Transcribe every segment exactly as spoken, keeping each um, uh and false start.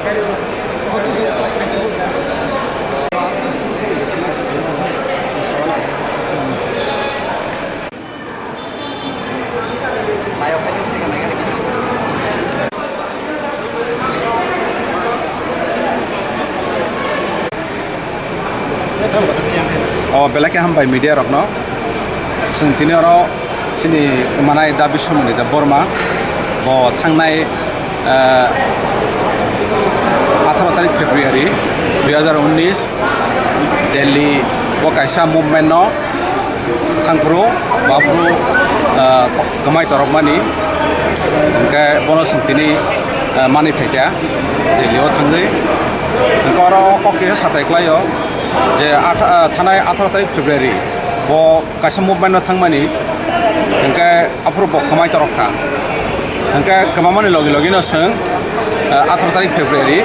O belai khe hambai media rokno. Chwng tini oro chini manai Da Biswamani Debbarma, bo thangnai, eh, atharo tarik February dui hazar unnish Delhi o kaisa movement no thangphuru, baphuru, eh, kwmai torokmani, hwnkhe bono chwng tini, eh, manwi phaikha Delhi o thangwi. Hwnkhe oro kok kisa satai klaio je atha-, eh, thanai atharo tarik February bo kaisa movement no thangmani, hwnkhe aphuru bo kwmai torok kha. Hwnkhe kwmamani logi logi no chwng, eh, atharo tarik February,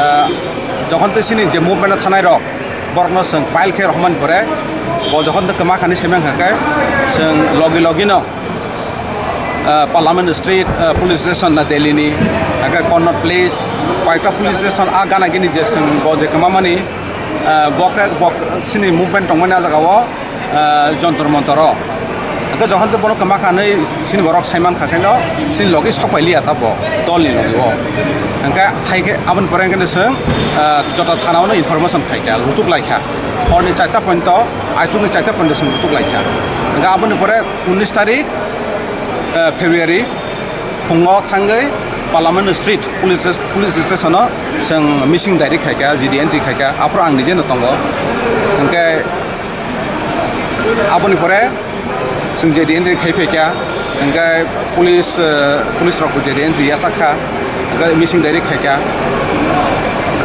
eh, jokhon tei chini je movement no thanai rok, borokno chwng file khe rohormani pore, bo jokhon tei kwma khani saiman kha khe, chwng logi logi no, ah, Parliament Street, ah, police station na Delhi ni, hake Connaught Place, koyekta police station a gana gini je chwng bo je kwmamani, ah, bo khe, bo chini movement tongmani a jaga o, ah, Jontor Montor o. Hwnkhe jokhon tei bono kwma khanwi chini borok saiman kha khe no, chini logi sok pai liya ta bo, dol ni logi o. Hwnkhe hai khe aboni pore hwnkhe no chwng, ah, joto thana o no information khai kha, lutuk lai kha. Hor ni charta porjonto, aichuk ni charta porjonto chwng lutuk lai kha. Hwnkhe aboni pore unnish tarik, ah, February, phungo thangwi Parliament Street police, police station o chwng missing diary khai kha, G D entry khai kha, aphuru ang nije no tongo. Hwnkhe aboni pore chwng G D entry khai phaikha, hwnkhe police, eh, police rok G D entry yachak kha, hwnkhe missing diary khaikha,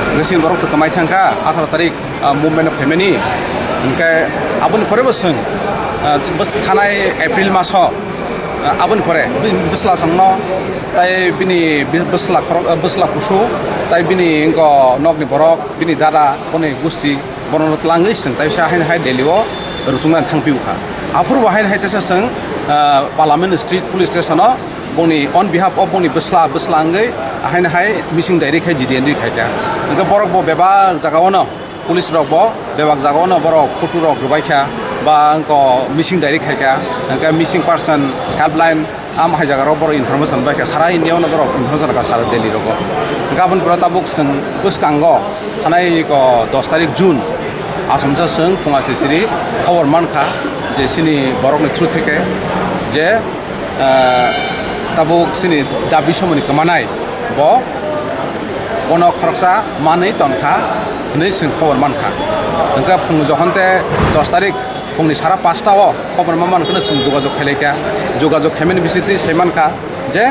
hwnkhe chini borok to kwmai thangkha atharo tarik, ah, movement o phaimani, hwnkhe aboni pore bo chwng, ah, bwswk thanai April maso, ah, aboni pore bini bwsla chwngno tai bini bwsla khorok, ah, bwsla kusu tai bini wngkha nokni borok, bini dada, boni gusti, borokno twlangwi chwng taisa haino hai Delhi o rwtwngna thangpio kha. Aphuru bo haino hai teisa chwng, ah, Parliament Street Police Station o bongni on behalf of bongni bwsla, bwsla wngwi haino hai missing diary khai G D entry khai kha. Hwnkhe borok bo bebak jaga o no, police rok bo bebak jaga o no borok photo rok rwbai kha, ba wngkha missing diary khai kha, hwnkhe missing person helpline, Am hai jaga rok borok information bai kha, sara India no borok information kha, sara Delhi rogo. Gabon pura tabuk chwng bwskango thanai ko dos tarik June, asomsa chwng phunga sisiri khobor mankha je chini borok ni through theke je, ah, tabuk chini Da Biswamani kwmanai bo bono khoroksa manwi tonkha hinwi chwng khobor mankha. Hwnkhe phung jokhon te dos tarik phungni sara pasta o khobor ma mankhe chwng jogajog khailai kha. Jogajog khaimani bisingtwi sai mankha je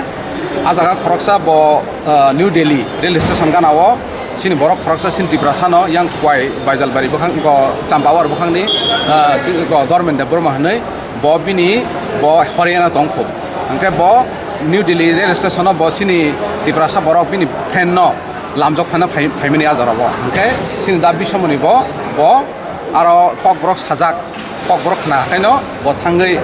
a jaga khoroksa bo, ah, New Delhi rail station gana o chini borok khoroksa chini Tiprasa no yang Kwai Baijalbari bwkhang, bo Champawar bwkhangni, ah, chini bo Dharmendra Debbarma hinwi bo bini bo Haryana tongkho. Hwnkhe bo New Delhi rail station o bo chini Tiprasa borok bini friend no lamjok phano phai-, phaimani a jora bo. Hwnkhe chini Da Biswamani bo, bo aro kokborok sajak, kokborok khna khaino bo thangwi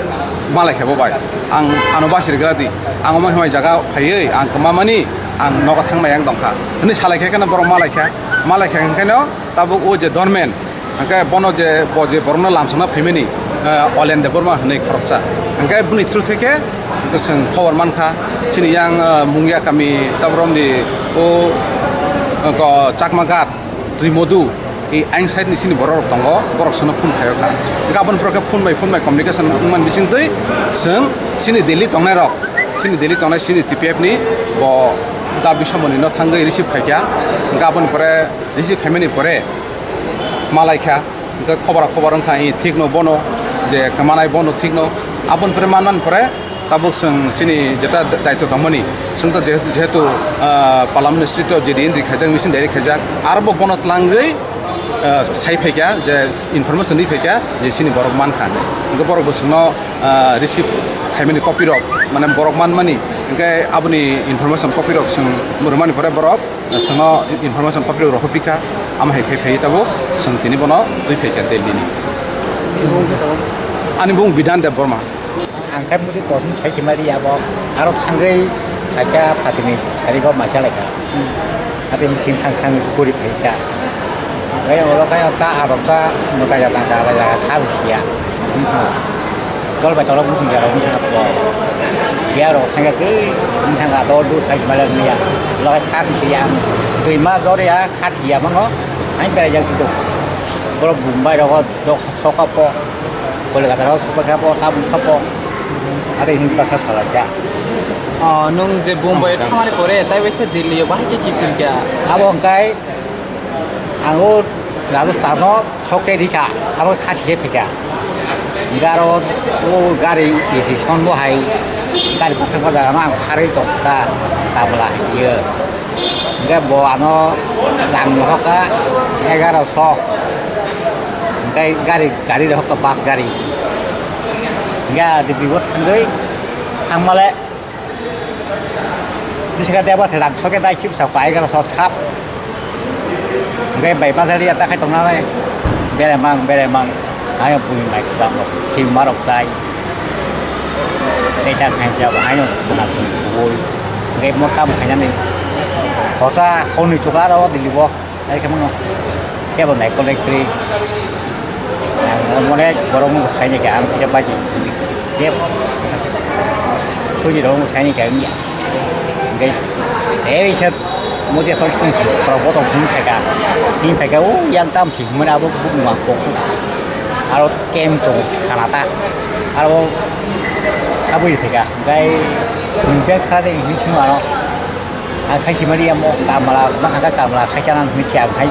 malai khe bo bai. Ang ano basi rwgra di. Ang omo hwnwi jaga phaiwi ang kwmamani ang nogo thangmai ang tongkha. Hwnwi salai khe kheno borok malai kha. Malai kha hwnkhe no tabuk o je Dharmen, hwnkhe bono je, bo je borokno lamsokna phaimani, eh, Olen Debbarma hwnwi khoroksa. Hwnkhe bini through theke chwng khobor mankha. Chini yang, eh, Mungia kami taboromni o, eh, ko Chakma Ghat, Trimodu, e aing side ni chini borok rok tongo, borok sono phone khaio kha. Gabon borok khe phone bai phone bai communication wngmani bisingtwi chwng chini Delhi tongnai rok, chini Delhi tongnai chini T P F ni bo Da Biswamani no thangwi receive khai kha. Gabon pore receive khaimani pore malai kha. Hwnkhe khobora khobor wngkha, e thik no bono, je kwmanai bono thik no. Aboni pore manmani pore tabuk chwng chini jeta daityo tongmani, chwng to jehetu, jehetu, ah, Parliament Street o G D entry khaijak, missing diary khaijak, aro bo bono twlangwi, ah, sai phaikha, je information ri phaikha, je chini borok mankha. Hwnkhe borok bo chwngno, ah, receive khaimani copy rok, mane borok manmani, hwnkhe aboni information copy rok chwng rwmani pore borok chwngno information copy rok rohor phi kha, amo hai khai phai tabuk chwng tini bono twi phaikha Delhi ni. Ani bung Bidhan Debbarma. Ang khe musi kosong sai khimari abo, aro thangwi Kaisa phatini sari go macha lai kha. Ati thing thang thang guri phai kha. Gai olo kai ta aro ta muta ya ta ka ya kha siya. Gol bai tolo muti ya ro muta ko. Ya ro thang ya ke thang ga do du sai mala ni ya. Lo kha siya. Dui ma do ya kha siya mano. Ai bai ya tu. Boro Mumbai ro do soka po. Kolkata ro soka po ta bu po. Ati hin ta sa sala ja. Oh, nung je Bombay thangmani pore, tai bai se Delhi o bahai khe kiphil kha? Abo hwnkhe ang o Rajasthan o sok tei rikha, abo khasi se phikha. Hwnkhe aro o gari isi son bo hai, gari bwsakma jaga no ang kharwi tong kha, tabla hai khe. Hwnkhe bo ano rang ni hokha egaroso. Hwnkhe gari, gari rok hokha bus gari. Hwnkhe adi bibo thangwi thangmale. Bisingo deba se rang soke dai sip sa pai gana so thap. Hwnkhe bai bazar ya ta khai tongnai. Bere mang, bere mang. Ayo bui mai kudam rok. Khi marok tai. Tei ta khai sa ba ayo na bui. Hwnkhe mo kam khainani. Hosa honi chuka ro dilibo. Ai khe mano kebo nai kolai kwrwi. Ang mone borok mung sai ni khe ang khe baji. Kebo. Kuji rok mung sai ni khe ang ya. Gai. Ei sat modi khoi sung pro foto phun thaka. Ni thaka o yang tam ki mane abo buk ma ko. Aro kem to khana ta. Aro abui thaka. Gai. Ni bek khade ni chuma aro. Ang sai simari amo kamla, ma kha kamla, khai chana hwnwi khe ang hai.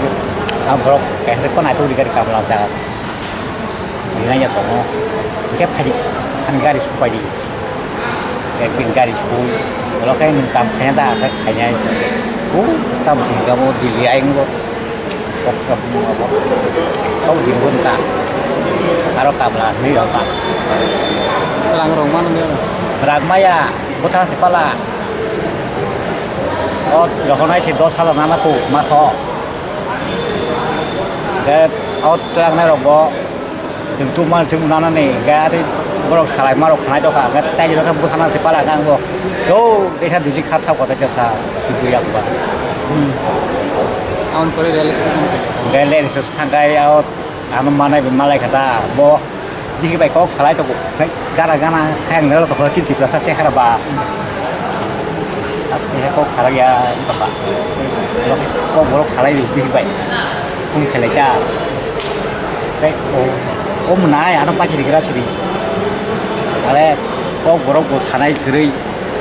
Ang borok kaisa ko naitok ri gari kamla jaga. Rinai ya tongo. Hingke phaji, ang gari supai di. Ekdin gari sui. Bolo kai nung kam khaina da, kai khainai. U, kam sing kamo Delhi ai ngo. Kok kok mo abo. Kok di ngun ka. Aro kamla hwnwi rok ka. Rang rok mano. Rang maya, botha se pala. O jokhon hai se dos hala nana ko ma tho. Ke o twlang nai rok bo chwng tu man chwng nana ni ke ati borok salai ma rok khanai to kha ke tai rok bwkhana se pala kang bo. Jo desa diji kha thap kota ke sa tu ya ba. Hmm. Aun pore rel station. Ke le so thangai o ano manai malai kha ta bo. Bihik bai kok salai tongo. Gara gana kayang nero tongo chini Tiprasa chehara ba. Abo kok salai ya bapa. Kok borok salai di bihik bai. Kung khelai cha. Tei o, o mwnai ano pachi digra chiri. Ale kok borok bo sanai kwrwi.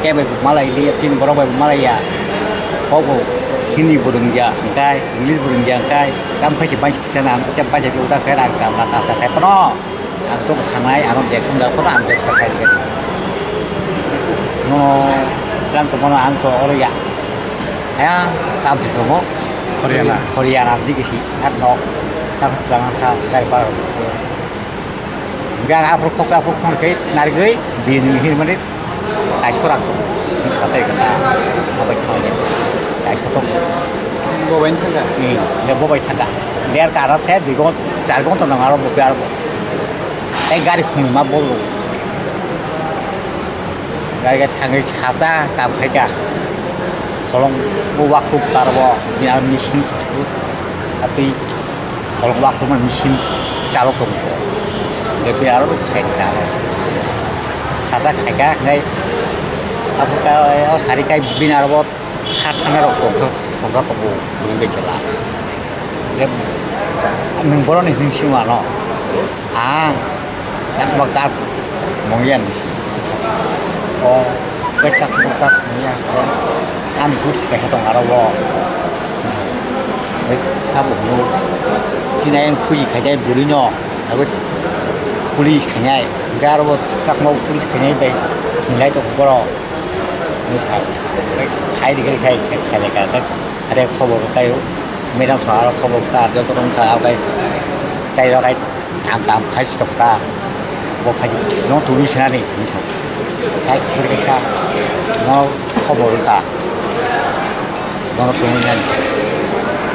Kebo bo malai li, tin borok bai bo malai ya. Kok bo Hindi bo rwngya hwnkhe, English bo rwngya hwnkhe. Tam khai se bai se sana, hwnkhe bai se uda khe rang kam rang asa khai phano. Ang to thangnai, ano je khum da phano ang je sakai de. No, lang to mono ang to oro ya. Ya, tam se to mo. Haryana. Haryana di kisi, at no. Tam se lang sa, kai par. Gang aphur khok aphur khon khe narigwi bini hin mani. Chaiso rang ni satai kata abai khawle chaiso tong. Bobai thangka. Ni le bobai thangka. Der kara se dui gon char gon tong aro bo pyar bo. Tei gari khungma bolo. Gari ga thangwi chacha kam khaika. Kolong bo wakhuk tarbo ni ar machine. Atwi Kolok wakhuma machine chalok tongo. Hingke aro khai ta. Sata khaika hingke abo ka o sari kai bini aro bo kha thana rok tongkha tongkha tongo bini bai chwla. Hingke nwng boroni hwnwi sima no. Ah, chakma kak mungya ni. O, khe chakma kak mungya. Ani bus khe tong aro bo. Oi, sabo no. Kinai ang phuji khainai bwrwi no. Abo police khainai. Hingke aro bo chakma police khainai bai. Sinlai tong boro. Ni sai. Sai di khai khai khai ka. Are khobor kai. Madam sa aro khobor ka. Joto rong ka kai. Kai ro kai. Ang kam khai si tok ta. Bo khai no tuni sinani. Khai kuri ka. No khobor ta. Bono tongwi nani.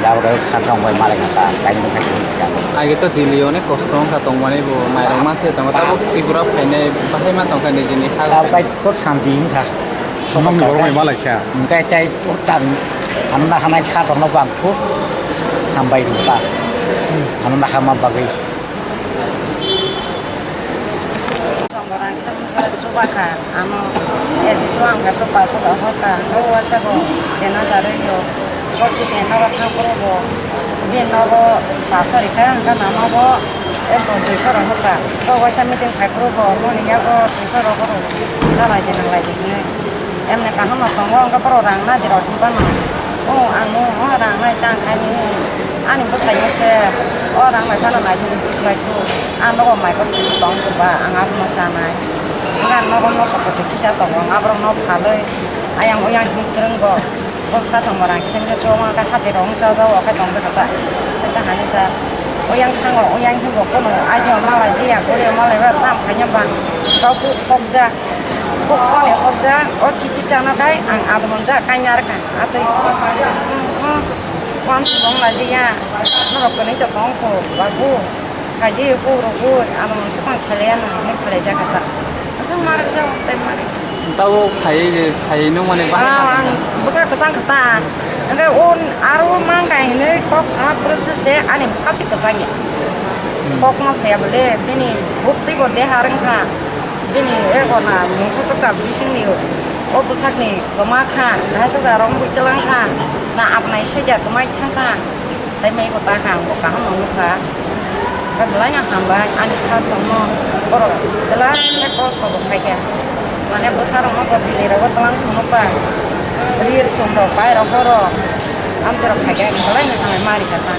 Dabo dabo kharjang bai malai kha ta, kaini bwkhai tongwi kha. Age to Delhi onek kosto wngkha tongmani bo, mairok ma se tongo, tabuk Tripura phainai bahai ma tongkha nijini ha. Tabuk kai to santi wngkha. Nokni borok bai malai kha. Hingke tei tam ano nahanai kha rokno bang kuk hambai rwkha. Ano naharma bagwi. Songborang khe mungsa chuba kha, ano A D C o ang kha chuba chuba hor kha, o waisa bo dena darwi rw, kok chini nogo thang phuru bo, bini nogo paso rikha, hwnkhe mama bo ekdom duiso rok hor kha, kok waisa meeting khai phuru bo, noni yago duiso rok horo, nalai di nalai di hinwi. Emne kaham no tongo, hwnkhe borok rang nadi rok hinphano. O, ang no, o, rang nai tang khaini. Ani bwsai no se, o, rang bai phano nai thung, thung, thung, thung. Ang nogo mai kos kusu tong thung ba, ang abo no chanai. Hwnkhe ang nogo no soko twi kisa tongo, ang aborok no phalwi. Ayang oyang hin kwrwng bo. Bo sa tongbo rang kisa kisa chumo, hwnkhe hati rok wngsa jao, okhai tong khe kata. Kata hani sa. Oyang thango, oyang hin bo kono, aji o malai, biya kori o malai, ba tam khaina ba. Kok kok ja. Kok koni hokjak, o kisi chana khai ang adhon jak kaina rwkha. Atwi, hmm, hmm, wan sumong lai diya. Norok kwnwi tongkha wngkho, babu. Khaidi, huk rwgwi, ano mungsa phang khlaiya nang, hinwi khlai jak kha ta. Aswk ma rwk jak, tei ma rwk. Tabuk phai, phai nung mani bahai Ah, ang bwkha kwchang kha ta. Hwnkhe o aro mang kai hinwi kok sama phuru se, se ani bwkha se kwchang ya. Kok no saya bole, bini buktwi bo deha rwng kha. Bini eko na mungsa swkang bisingni o bwsakni kwma kha, hai swkang rong bui twlang kha, na apnai saiya kwmai thang kha, sai mai ko ta kha, ang bo kaham no nukha. Kha belai no hambai ani kha chongno borok belai khe kosto bo khai kha. Mane bwsa rok no bo bili rogo twlang thung nukha, rir chum rok bai rok horo, amtwi rok khai kha belai no hambai mari kha ta.